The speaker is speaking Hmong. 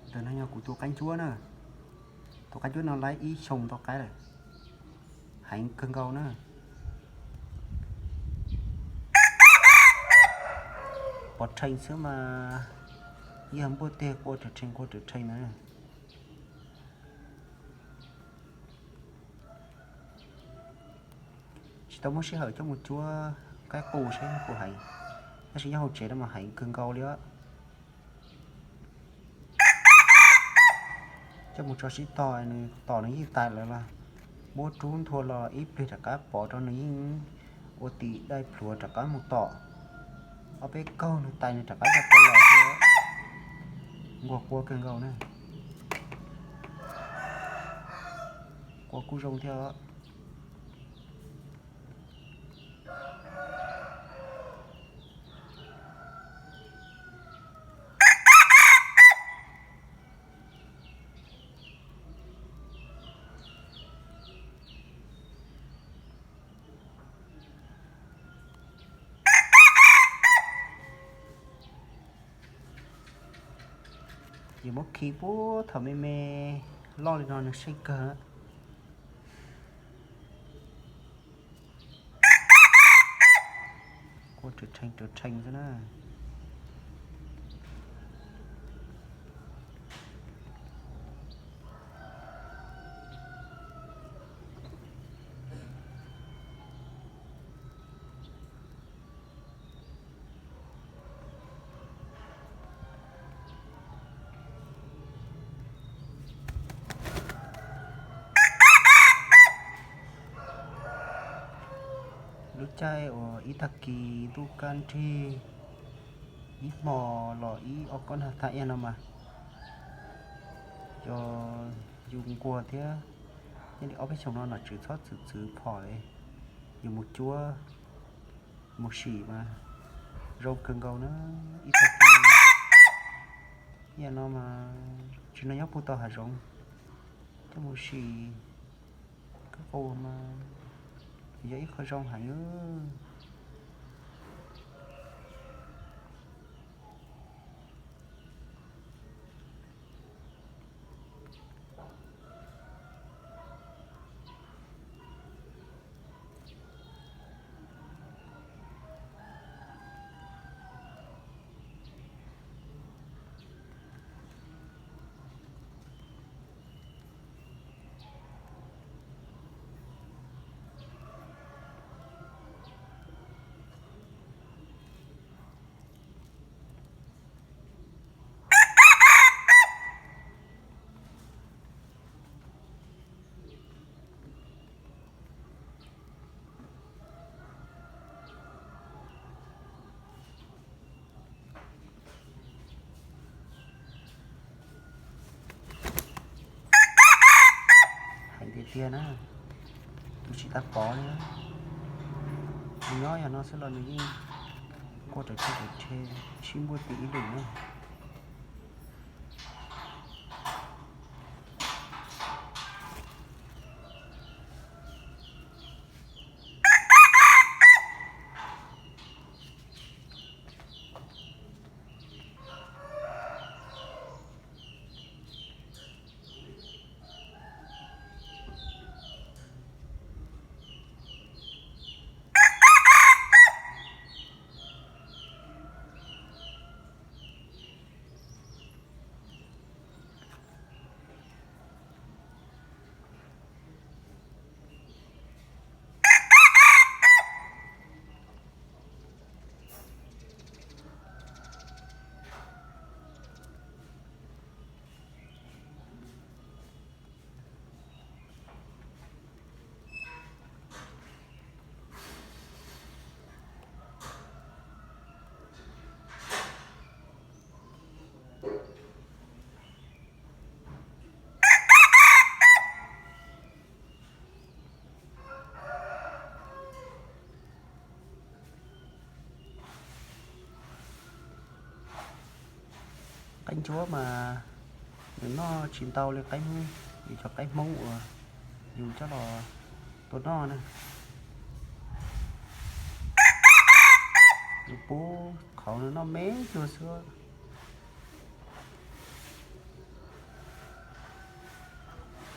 Ntawm no yog kuv tus qaib ntsuab na. Tus qaib ntsuab no laib ib xyoos tau qaib lawm, heev kawg nkaus na. Pov rhees xwb mas yog npuaj teg quaj rwm rhees quaj rwm rhees na. Tsis tau muaj sij hawm coj mus cuab qaib qus seb puas heev, tab sis nyob hauv tsev no mas heev kawg nkaus li os. Coj mus tso sib tog, nws tom nws yeej tais lawm los muab rub nthua los ib pliag rov qab pov rau nws yeej ua tim dai plhuav rov qab mus tom. Ob peb kaug nws tais nws rov qab coj tau los thiab. Nquag quaj kawg nkaus na. Quaj kuj zoo thiab os. Yus muab khi puag thaum me me loj li no nws seej kawg. Quaj rwm rhees rwm rhees xwb na. Lub caij uas ib tag kis ntuj kaj nrig ib hmo los ib ob kob nag tag ib no mas yog yus nquag thiab, nyob li ob peb xyoos no nom tswv txhob txwv txwv phom li, yus mus cuab mus sim mas zoo kawg nkaus na. Ib tag kis ib yam no mas tsis no nyob puag tom hav zoov coj mus sim kab qus mas yog ib qho zoo heev. Heev tiag tiag na, tus tsis tau pov li. Nws nyob yam no xwb los nws yeej quaj rawv rhe rawv rhe sib npuaj tim ib lwm na. Qaib ntsuab mas nws noj tsis ntau li qaib, yus cov qaib Hmoob uas yus coj los tua noj na. Yus pub qhauv nws noj me ntsuag xwb.